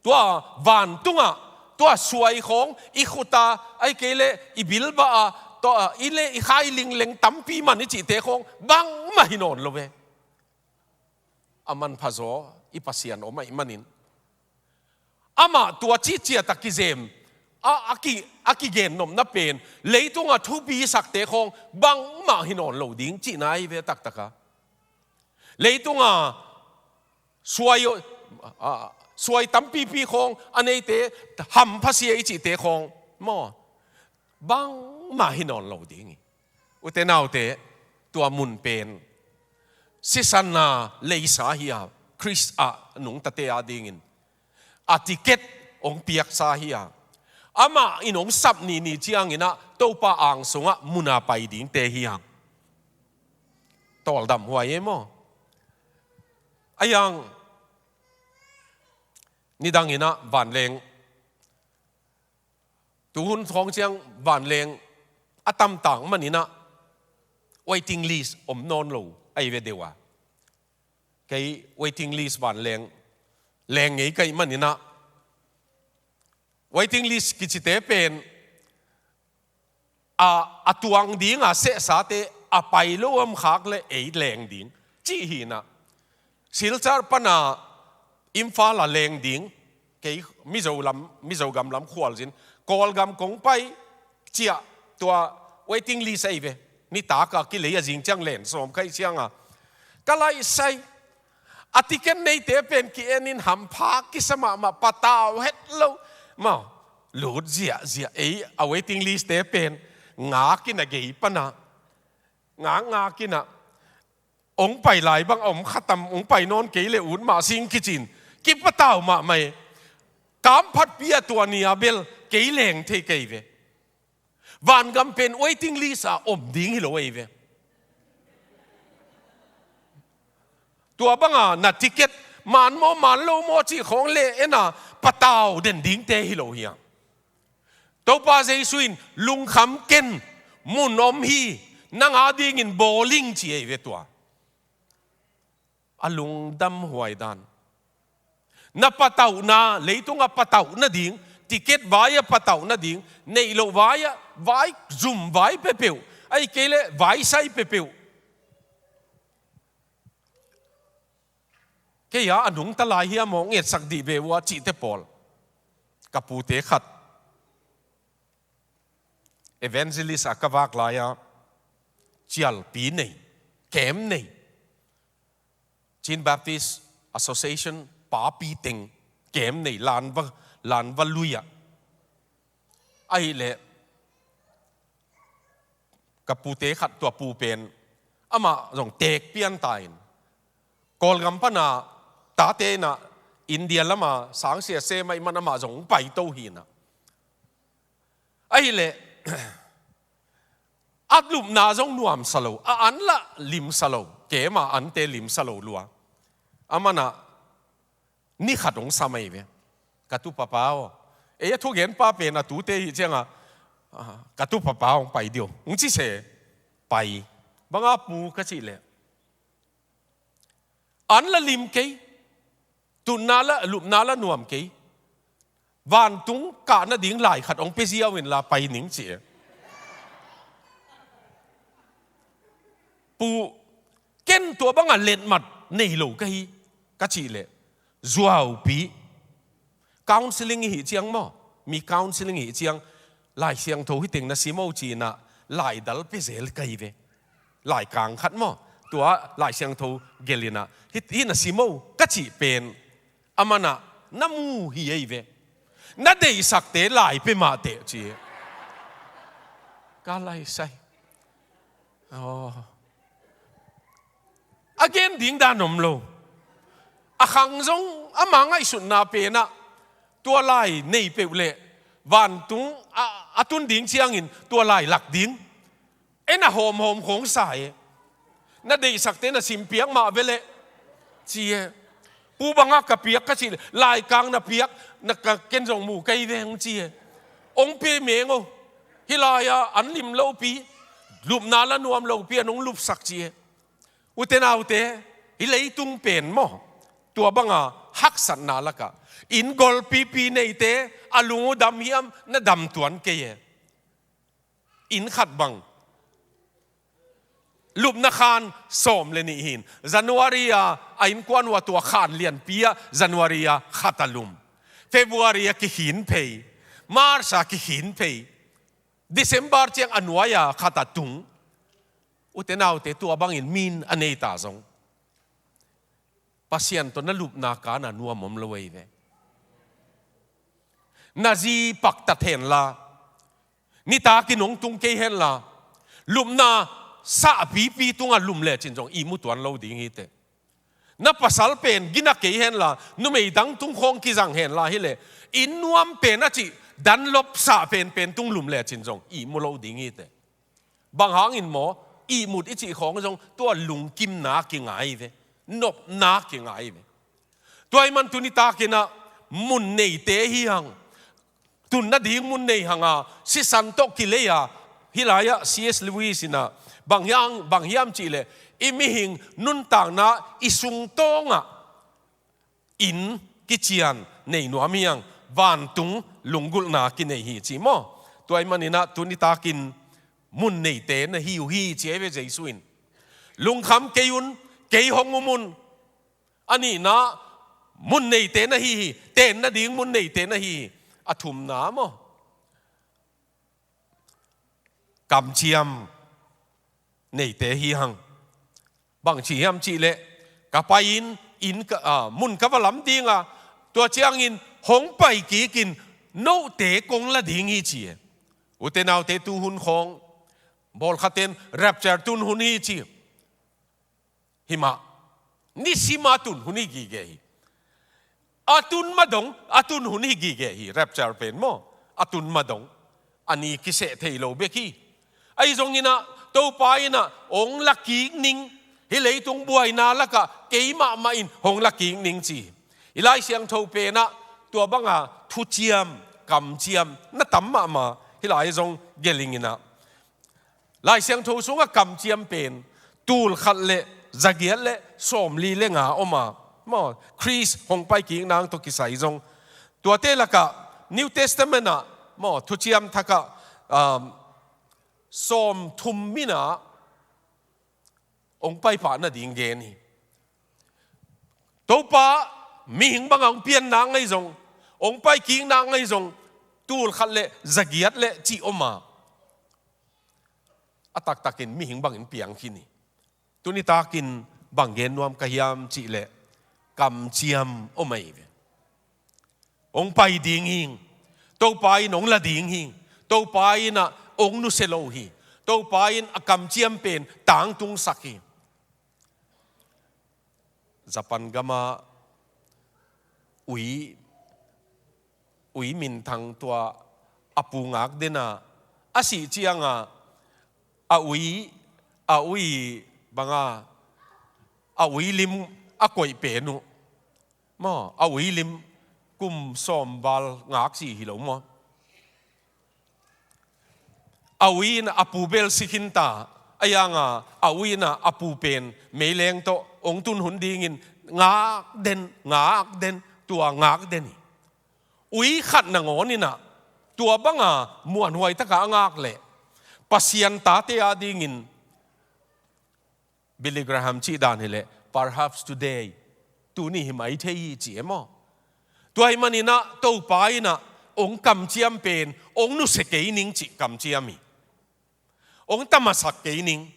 tua vantungah, tua suai khawng i khut a, ahih kei leh i bilbah a, tua, i le i khai lingleng tampi man i cihte khawng bangmah hi nawn lo ve. A manphazaw i Pasian om ahih manin, Amah tua cih ciat a kizem, a, a ki, a kigennopna pen, leitungah thupi sakte khawng bangmah hi nawn lo ding cihna ahi ve taktaka. Leitungah suai, a, suai tampipi khawng a neite, hampha sia i cihte khawng maw, bangmah hi nawn lo ding hi. Ute naute, tua mun pen sisanna leisa hi a, Khrist ah nungtate adingin a ticket hong piaksa hi a, amah in hong sap nini ciangin ah Topa ang sungah muna pai dingte hi a. Tawldam huai e maw? A yang nidangin ah vanleng, tuhun khawng ciang vanleng a tamtak manin ah waiting list om nawn lo ahi ve deuh a. Kei waiting list vanleng leng ngei ka hih manin ah, waiting list kicite pen a, a tuang ding a sehsate a pai lo om khak le ei leng ding cih hi in ah. Silchar pana Imphal a leng ding, kei Mizo lam, Mizo gam lam khualzin, Kawlgam kong pai ciah tua waiting list ahi ve. Nitak a kilei a zing ciang len sawm ka hih ciang a, ka laisai, a ticket neite pen ki-en in hampha kisa mahmah, patau het lo maw, lut ziahziah, ei a waiting list te pen ngak in a gei pana, ngak ngak in ah, hong pai lai bang a om khatam, hong pai nawn kei le ut mah sing kicin, kipatau mahmah e. Kamphatpi a tua ni a bel kei leng thei kei ve. Vangam pen waiting list a om ding hi lo ahi ve. Tua banga na ticket man maw man lo maw cih khawng le en a patau den dingte hi lo hi a. Topa Jesu in lungkham ken, mun om hi, nang adingin bawling ci ahi ve tua. A lungdam huai dan. Na patauhna, leitung a patauh nading, ticket vai a patauh nading, neih loh vai a, vai zum vai pepeuh, ahih kei leh vai sai pepeuh. Kei a, a nungta lai hiam aw, ngetsak dih ve ua cihte pawl. Ka pute khat evangelist a ka vak lai a, cialpi nei, camp nei, Chin Baptist Association papi teng camp nei, Lanva, Lanva lui ah. Ahih leh ka pute khat, tua pu pen amah zong teek pian ta in, Kawlgam pana tate in ah India lama sangsia sem ahih man amah zong paito hi in ah. Ahih leh a lupna zong nuamsa lo, a an lah limsa lo, camp a ante limsa lo lua. Amah in ah ni khat hong sam ahi ve. Ka tu papa aw. Ei a thugenpa pen a tute hi ciang a, ah, ka tu papa hong pai dih aw, hong ci se, pai. Bang a pu ka cih leh, an lah lim kei, tutna lah, lupna lah nuam kei. Vantung kah nading lai khat hong pia ziau in la pai ning ci e. Pu, ken tua banga letmat nei lo ka hi, ka cih leh, zuaupi. Counseling i hih ciang maw, mi counseling i hih ciang, Lai Siangtho hi teng na sim aw ci in ah, lai dal pia zel ka hi ve. Laikang khat maw, tua Lai Siangtho gelh in ah, hih, hih na sim aw ka cih pen, amah in ah na mu hi ahi ve. Na deihsakte lai pia mah teh ci. Ka laisai. Aw. A gen ding dan om lo. A khang zong ama ngaihsutna pen ah tua lai nei peuh leh vantung a, a tun ding ciangin tua lai lak ding. En a hawmhawm khawng sa e. Na deihsakte na simpiak mah ve leh ci e. Pu banga ka piak ka cih leh, laikang na piak, na ka ken zong mu kei veng ci e. Hong pia meng aw. Hih lai-a an lim lopi, lupna la nuam lopi an hong lupsak ci e. Ute naute, hih leitung pen maw, tua banga haksatna lakah inn golpipi neite a lung uh dam hiam, na dam tuan kei e. Inn khat bang lupna khan sawm le nih hi in, January a, a innkuan uh a tua khan lianpi ah January a khat a lum. February a kikhin phei, March a kikhin phei, December ciang a nuai-a khat a tung. Ute naute, tua bangin min a nei ta zong, Pasian tawh na lupna kana nuam om lo ei ve. Na zi paktat henla, nitakin hong tung kei henla, lupna sahpipi tungah lum lecin zong ihmu tuan lo ding hi teh. Na pasal pen gina kei henla, numei dang tung khawng kizang henla hileh, inn nuam pen a cih Dunlop sah penpen tung lum lecin zong ihmu lo ding hi teh. Bang hangin maw, ihmut i cih khawng zong tua lungkimna kingai ve, nopna kingai ve. Tua ahih man tuni takin ah mun neite hi hang. Tun nading mun nei hanga, sisan tawh kilei a, hih lai-ah C S Lewis in ah, bang hiam, bang hiam cihleh, i mihing nuntakna i sungtawngah inn kician nei nuam hi hang, vantung lunggulhna kinei hi ci maw. Tua ahih manin ah tuni takin mun neite na hi uh hi ci ei ve Jesu in. Lungkham kei un, kei hong um un. A nihna, mun neite na hi hi, ten nading mun neite na hi hi. A thumna maw, kamciam neite hi hang. Bang ci hiam cihleh, ka pai-in, inn ka, a, mun ka va lam dinga, tua ciangin hong pai kikin note kong la ding hi ci e. Ute naute, tu hun khawng bawlkhaten rapture tun hun hi ci. Hi mah, nisima tun hun hi gige hi. A tun ma dong, a tun hun hi gige hi, rapture pen maw. A tun ma dong. A ni kiseh thei lo bek hi. Ahi zongin ah, Topa in ah, hong la kik ning, hih leitung buaina lakah, kei mahmah in, hong la kik ning ci. I Lai Siangtho pen ah, tua banga, thuciam, kamciam, na tam mahmah, hih lai zong gelh ing in ah. Lai Siangtho sungah kamciam pen, tul khat le zagiat le sawmli le nga om a, maw, Khrist hong pai kik nang tawh kisai zong. Tuate lakah New Testament ah, maw, thuciam thakah, um, sawmthum mina hong pai pah nading gen hi. Topa mihing bangah hong pian nang ahi zong, hong pai kik nang ahi zong, tul khat le zagiat le cih om a, a taktakin mihing bangin piang khin hi. Tuni takin bang gen nuam ka hiam cihleh, kamciam om ahi ve. Hong pai ding hing. Topa in hong la ding hing. Topa in ah hong nusia lo hi. Topa in a kamciam pen tangtungsak hi. Japan gama ui, ui minthang tua a pu ngak dena a sih cianga a ui, a ui banga a ui lim a koih pen uh. Maw, a ui lim kum sawm val ngak si hi lo maw. A ui in a pu bel si khin ta, a yanga a ui in a pu pen meileng tawh hong tun hun dingin ngak den, ngak den, tua ngak den hi. Ui khat nangawn in ah, tua banga muanhuai taka a ngak leh, Pasian tate a dingin Billy Graham cih dan hileh, perhaps today, tuni hi mai thei hi ci e maw. Tua ahih manin ah, Topa in ah, hong kamciam pen, hong nusia kei ning cih kamciam hi. Hong tamasak kei ning,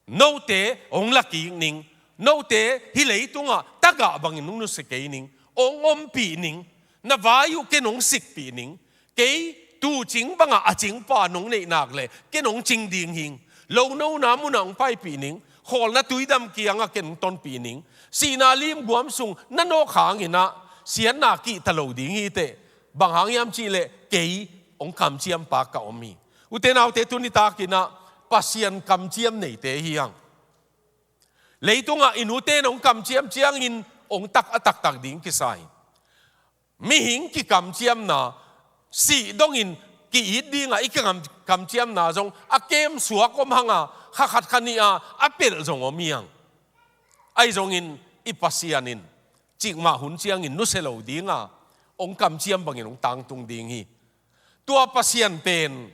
note hong la kik ning, note hih leitungah tagah bangin hong nusia kei ning, hong ompih ning, na vai uh ken hong sikpih ning, kei tu cing bangah a cingpa nong neih nak leh ken hong cing ding hing, lo nona munah hong paipih ning, khawlna tuidam kiangah ken hong tonpih ning, sihna limguam sung na nawk hangin ah siatna kihta lo ding hi teh, bang hang hiam cihleh kei hong kamciampa ka om hi. Ute naute, tuni takin ah Pasian kamciam neite hi hang. Leitungah i nute in hong kamciam ciangin hong tak a taktak ding kisa hi. Mihing kikamciamna, sih dongin ki-it dingah i kikam, kamciamna zong a kem suak om hanga, kha khat kha nih a a pelh zong om hi hang. Ahi zongin i Pasian in cikmah hun ciangin nusia lo dinga hong kamciam bangin hong tangtung ding hi. Tua Pasian pen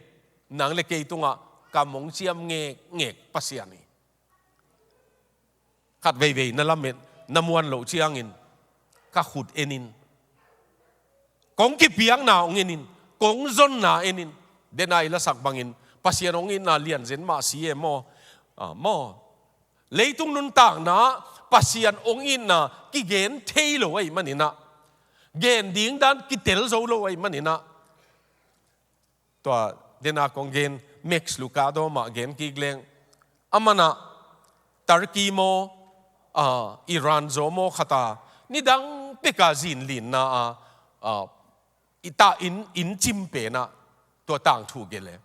nang le kei tungah kam hong ciam ngekngek Pasian hi. Khat veivei na lamet, na muan loh ciangin ka khut enin, kong kipiakna hong en in, kong zonna en in. Dena i lasak bangin Pasian hong itna lianzen mah si e maw? Ah, maw? Leitung nuntakna Pasian hong itna kigen thei lo ahih maninah, gen ding dan kitel zo lo ahih maninah, tua dena kong gen Max Lucado mah gen kik leng, amanah Turkey maw, ah, Iran zaw maw khata nidang peka zinlinna a, ah, i ta inn, inn cim penah tua tangthu gelh e.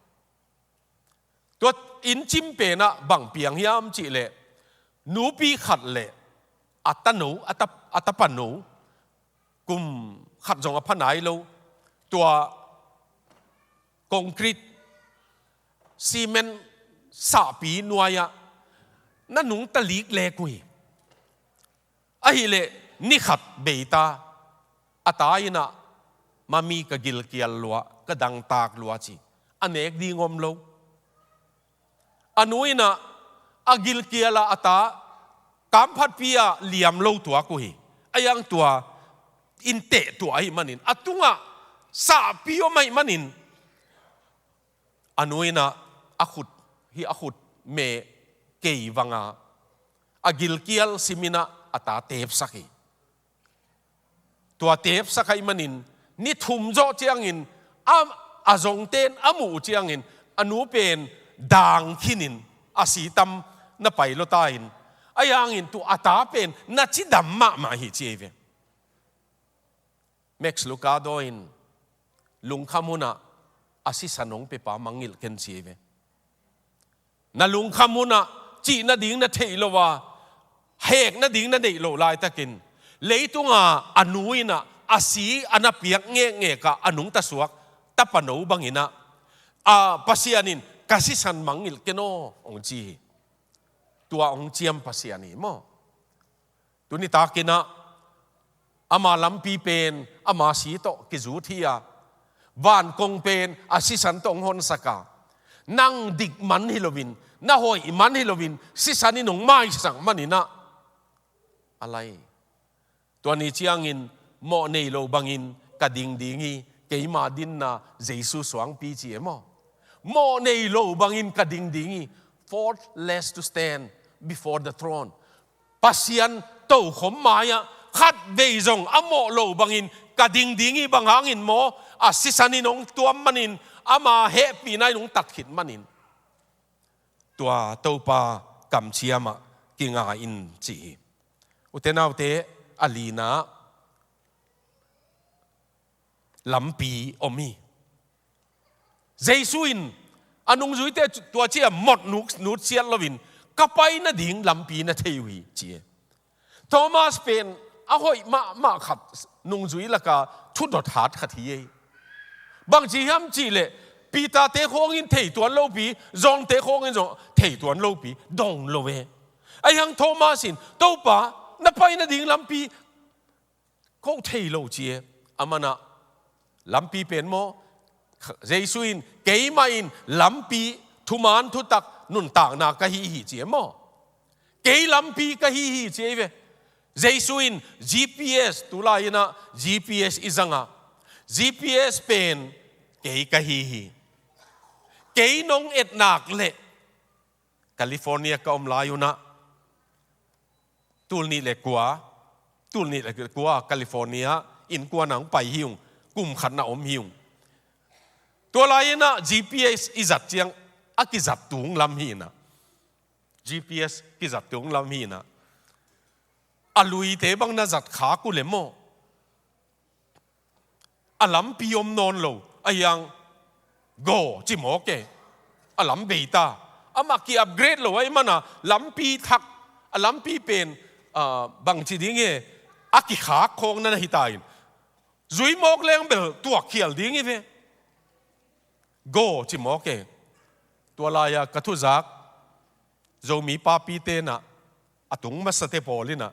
Tua inn cim penah bang piang hiam cihleh, nupi khat le a tano, a ta, a tapano, kum khat zong a pha nai lo, tua concrete, cement sahpi nuai-ah na nungta liklek uh hi. Ahihleh ni khat bei ta, a ta innah, "Mami, ka gilkial lua, ka dangtak lua," ci. A nek ding om lo. A nu innah a gilkial a, a ta kamphatpi ah liam lo tuak uh hi. A yang tua inn teh tuah ahih manin, a tungah sahpi om ahih manin, a nu innah a khut, hih a khut me kei vanga, a gilkial sim innah a ta tepsak hi. Tua tepsak ahih manin, ni thum zawh ciangin, a, a zongten a muh uh ciangin, a nu pen dang khinin a si tam na pai lua ta in, a yangin tua a ta pen na cidam mahmah hi ci ei ve. Max Lucado in lungkham hunah a sisan hong pepa mangngilh ken ci ei ve. Na lungkham hunah cih nading na theih loh a, hek nading na neih loh laitakin, leitunga a nu innah a si a na piak ngekngekah a nungta suak tapano banginah, a, Pasian in ka sisan mangngilh ken aw hong ci hi. Tua hong ciam Pasian hi maw? Tuni takinah ama lampi pen ama si tawh kizut hi a, vankong pen a sisan tawh hong honsak a, nang dik man hi loin, na hoih man hi loin, sisan in hong maisak maninah, a lai. Tua ni ciangin mawh nei lo bangin ka ding ding hi, keima dinna Jesu suangpi ci e maw? Mawh nei lo bangin ka ding ding hi. Faultless to stand before the throne. Pasian tokhom mai-ah khatvei zong a mawh lo bangin ka ding ding hi. Bang hangin maw? A sisan in hong tuam manin, ama hehpihna in hong tat khit manin. Tua Topa kamciamah kinga in ci hi. Ute naute, a lina, lampi om hi. Jesu in a nungzuite tua ciah mot nuk, nutsiat loin, "Ka pai nading lampi na thei uh hi," ci e. Thomas pen a hoih mahmah khat, nungzui laka thudot hat khat hi ei. Bangci hiam cihleh, Peter-te khawngin thei tuan lopi, John-te khawngin zong thei tuan lopi dong lo e. Ahi hang Thomas in, "Topa, na pai nading lampi ko thei lo," ci e. Amanah lampi pen maw? Jesu in, "Keimah in lampi, thuman thutak, nuntakna ka hi hi," ci e maw? "Kei lampi ka hi hi," ci e ve. Jesu in G P S, tulai innah G P S i zanga, G P S pen, "Kei ka hi hi." Kei nong et nak leh, California ka om lai unah, tul nih le kua, tul nih le kua California innkuan ah hong pai hi ung, kum khat na om hi ung. Tua lai innah G P S i zat ciang, a kizat tung lam hi innah, G P S kizat tung lam hi innah, a luite bang na zat khak uh le maw, a lampi om nawn lo, ahi hang, "Go," ci mawk e. A lam bei ta. Amah ki-upgrade lo ahih mana lampi thak, a lampi pen, ah, bangci ding e, a kikhak khawng na hi ta in, zui mawk leng bel tuakkhial ding hi ve. "Go," ci mawk e. Tua lai-a ka thuzak Zomi papite innah, a tung masate pawl innah,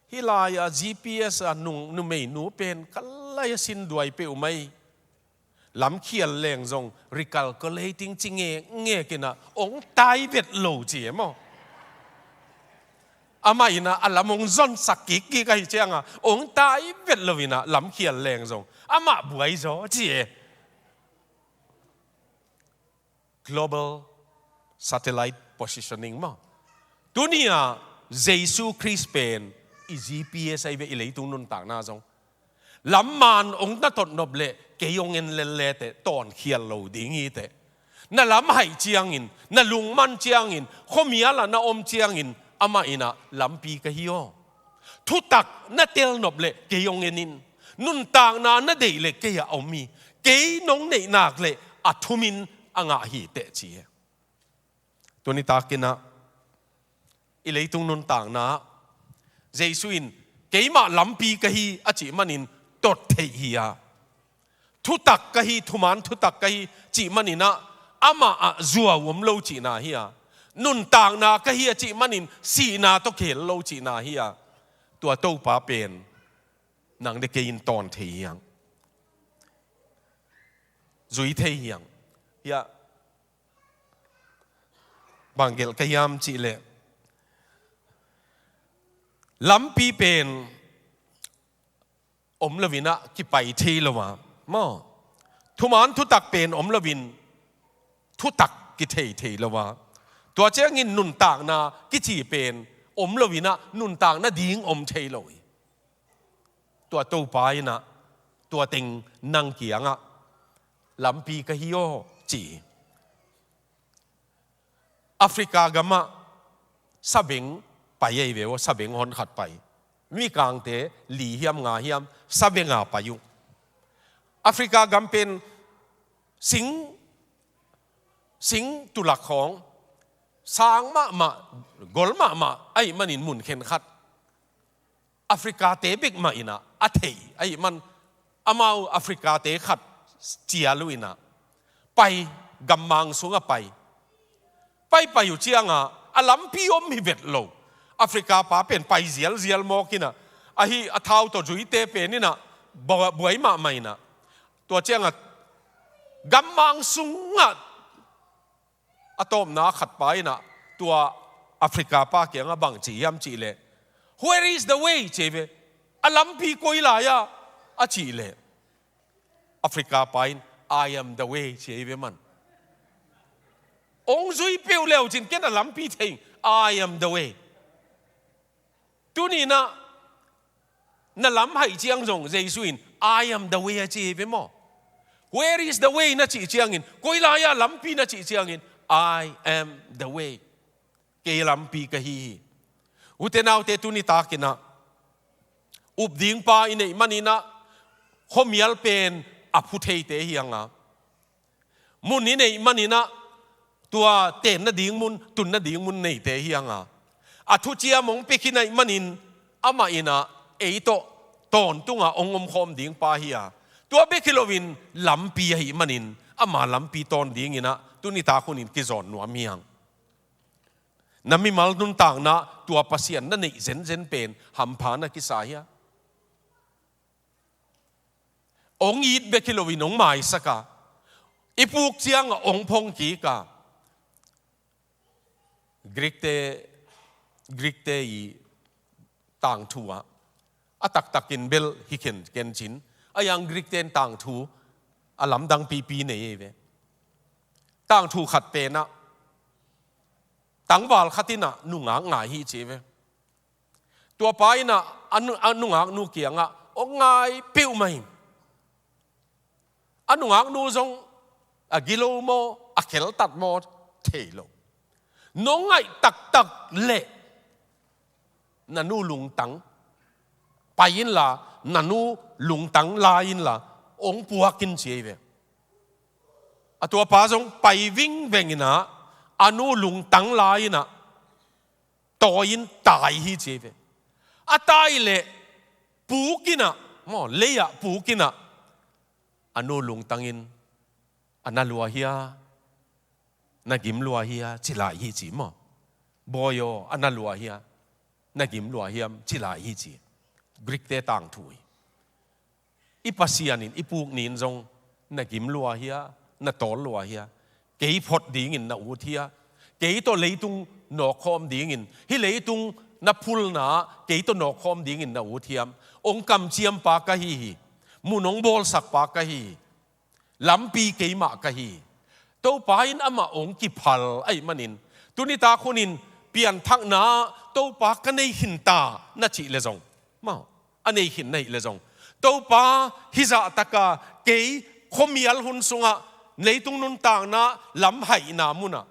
"Hih lai-a G P S a nung, numeinu pen ka lai-a sin duai peuh mai. Lamkhial leng zong recalculating ci ngekngek innah, hong tai vet lo," ci e maw? Amah in ah a lam hong zonsak kikkik ahih ciangah hong tai vet lo in ah lamkhial leng zong amah buai zaw ci e. Global satellite positioning maw. Tuni-ah Jesu Khrist pen i G P S ahi ve, i leitung nuntakna zong. Lam man hong na totnop leh kei hong en lel leteh tawnkhial lo ding hiteh. Na lam haih ciangin, na lungman ciangin, khuamial ah na om ciangin amah in ah lampi ka hi aw. Thutak na telnop leh kei hong en in. Nuntakna na deih leh kei ah om hi. Kei nong neih nak leh a thumin a ngah hiteh ci hi. Tuni takin ah i leitung nuntakna ah Jesu in keimah lampi ka hi a cih manin tot theih hi a, thutak ka hi, thuman thutak ka hi cih manin ah amah ah zuau om lo cihna hi a, nuntakna ka hi a cih manin sihna tawh khel lo cihna hi a, tua Topa pen nang le kei in tawn thei hi hang. Zui thei hi hang. Hiah bang gelh ka hiam cih leh, lampi pen om lo in ah kipai thei lo a, maw? Thuman thutak pen om lo in thutak kithei thei lo a, tua ciangin nuntakna kici pen om lo in ah nuntakna ding om thei lo hi. Tua Topa in ah tua teng nang kiangah lampi ka hi aw ci hi. Africa gamah sabeng pai ahi ve aw, sabeng hon khat pai. Mikangte li hiam nga hiam sabeng a pai uh. Africa gam pen sing, sing tulak khawng sang mahmah, gol mahmah ahih manin mun khenkhat Africa-te bek mah in ah a thei ahih man, amau Africa-te khat cial uh in ah pai, gammang sungah pai. Paipai uh ciangah a lampi om hi vet lo. Africa pa pen pai zialzial mawk in ah, ahi a thau tawh zuite pen in ah bua-, buai mahmah in ah, tua ciangah gammang sungah a tawpna khat pa in ah tua Africa pa kiangah bang ci hiam cih leh, "Where is the way?" ci hi ve. "A lampi koi lai ah?" a cih leh, Africa pa in, "I am the way," ci hi ve man. Hong zui peuh leucin ken a lampi thei, "I am the way." Tuni in ah na lam haih ciang zong Jesu in, "I am the way," a ci hi ve maw. "Where is the way?" na cih ciangin, koi lai ah lampi na cih ciangin, "I am the way." Kei lampi ka hi hi. Ute naute, tuni takin ah up ding pa i neih manin ah khuamial pen a phu theite hi hang a, mun i neih manin ah tua tenna ding mun, tunna ding mun neite hi hang a, a thuciam hong pia khin ahih manin amah in ah ei tawh tawntungah hong omkhawm ding pa hi a, tua bek hi loin lampi ahih manin ama lampi tawn dingin ah tuni tak hunin kizawn nuam hi hang. Na mimal nuntakna tua Pasian na neih zenzen pen hampha na kisa hia? Hong it bek hi loin hong maisak a, i puk ciangah hong phong kik a. Greek-te, Greek-te i tangthu ah a taktakin bel hi khenken cin, a yang Greek-te in tangthu a lamdang pipi nei hi ve. Tangthu khat pen ah tangval khat in ah nungak ngai hi ci hi ve. Tua pa in ah a nu-, a nungaknu kiangah hong ngai peuhmah hi. A nungaknu zong a gilo maw, a kheltat maw thei lo. Nong ngaih taktak leh na nu lungtang pai inla, na nu lungtang la inla, hong puak in ci hi ve. A tua pa zong pai vingveng in ah a nu lungtang la in ah tawi in tai hi ci hi ve. A tai leh puk in ah, maw, lei-ah puk in ah a nu lungtang in, "A na lua hia, na gim lua hia?" ci lai hi ci maw. "Bawi aw, a na lua hia, na gim lua hiam?" ci lai hi ci. Greek-te tangthu hi. I Pasian in i puk ni-in zong, "Na gim lua hia, na tawl lua hia? Kei phot dingin na ut hia? Kei tawh leitung nawkkhawm dingin, hih leitung na phulna kei tawh nawkkhawm dingin na ut hiam? Ong kamciampa ka hi hi. Mun ong bawlsakpa ka hi hi. Lampi keimah ka hi hi. Topa in amah ong kiphal ahih manin, tuni tak hunin pianthakna Topa ka nei khin ta na cih le zong, maw, a nei khin na hih le zong, Topa hih zahtaka kei khuamial hun sungah, leitung nuntakna lam haihna munah,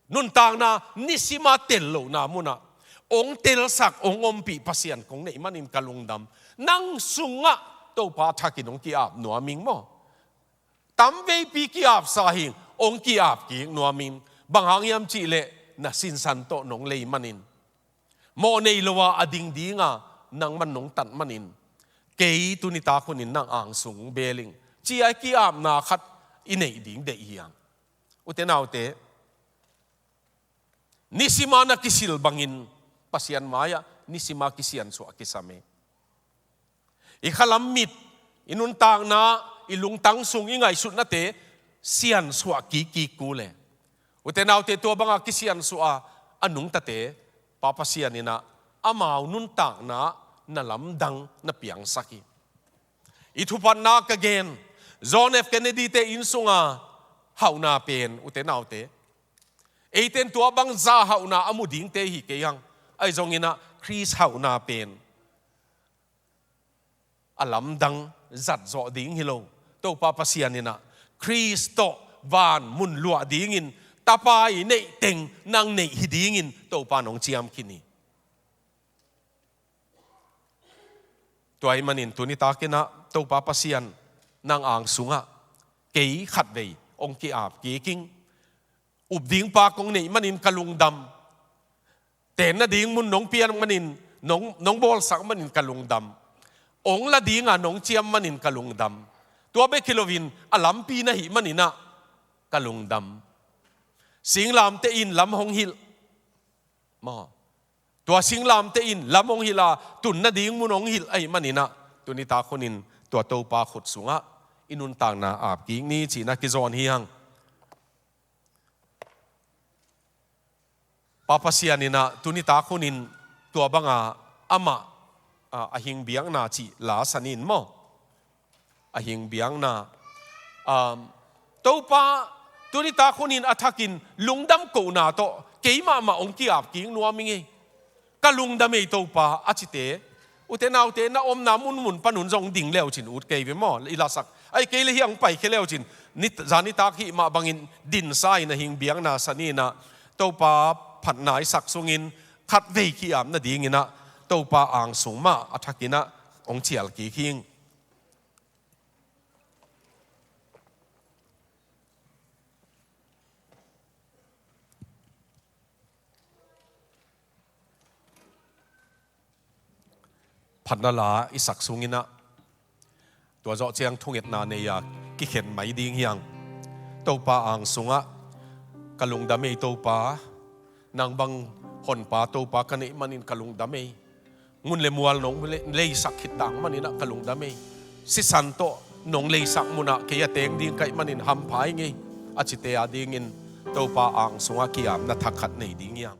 nuntakna nisima tel lohna munah ong telsak, ong ompih Pasian kong neih manin ka lungdam. Nang sungah Topa thakin ong ki-ap nuam ing maw. Tamveipi ki-apsa hing, ong ki-ap kik nuam ing. Bang hang hiam cih leh na sinsan tawh nong lei manin, mawh nei lo-a a ding dinga nangman nong tat manin, kei tuni tak hunin nang angsung bel ing, ci-a i ki-apna khat i neih ding deih hi hang. Ute naute, nisima na kisil bangin Pasian mai-ah nisima kisiansuah kisam e. I khalam mit, i nuntakna, i lungtang sung, i ngaihsutnate siansuah kikkik kul e. Ute naute, tua banga kisiansuah a, a nungtate Pa Pasian in ah amau nuntakna na lamdang na piangsak hi. I thupatna ka gen, John F Kennedy te inn sunga hauhna pen, ute naute, eiten tua bang za hauhna a mu dingte hi kei hang. Ahi zongin ah Khrist hauhna pen a lamdang zat zawh ding hi lo. Topa Pasian in ah Khrist tawh van mun luah dingin, Tapa i neih teng nang neih hi dingin Topa nong ciam khin hi. Tua ahih manin tuni takin ah Topa Pasian, nang angsungah kei khatvei ong ki-ap kik ing. Up dingpa kong neih manin ka lungdam. Tenna ding mun nong piak manin, nong, nong bawlsak manin ka lungdam. Ong la dinga nong ciam manin ka lungdam. Tua bek hi loin a lampi na hih manin ah ka lungdam. Singlamteh in lam hong hilh, maw, tua singlamteh in lam hong hilh a, tunna ding mun hong hilh ahih manin ah, tuni tak hunin tua Topa khut sungah i nuntakna ap kik ni, ci-in ah kizawn hi hang. Pa Pasian in ah tuni tak hunin tua banga amah, a, a hing biakna cih la sa ni in maw. A hing biakna, um, Topa, tuni tak hunin a thakin lungdam kohna tawh kei mahmah ong ki-ap kik nuam ing ei. Ka lungdam ei Topa, a cite, ute naute, na omna munmun panun zong ding leucin ut kei ve maw, i lasak. Ahih kei leh hiah ong paikhia leucin, ni, zanitak hih mah bangin dinsa in a hing biakna sa ni in ah, Topa phatna i sak sungin khatvei ki-ap nadingin ah Topa angsung mah a thakin ah ong cial kik hing. Phatna la i sak sungin ah, tua zawh ciang thungetna nei-a kikhen mai ding hi hang. Topa angsungah ka lungdam ei Topa, nang bang Honpa Topa ka neih manin ka lungdam ei. Ngun le mual nong le-, leisak khit tak manin ah ka lungdam ei. Sisan tawh nong leisak munah kei a teng ding ka hih manin hampha ing ei, a cite adingin Topa angsungah ki-apna thak khat nei ding hi hang.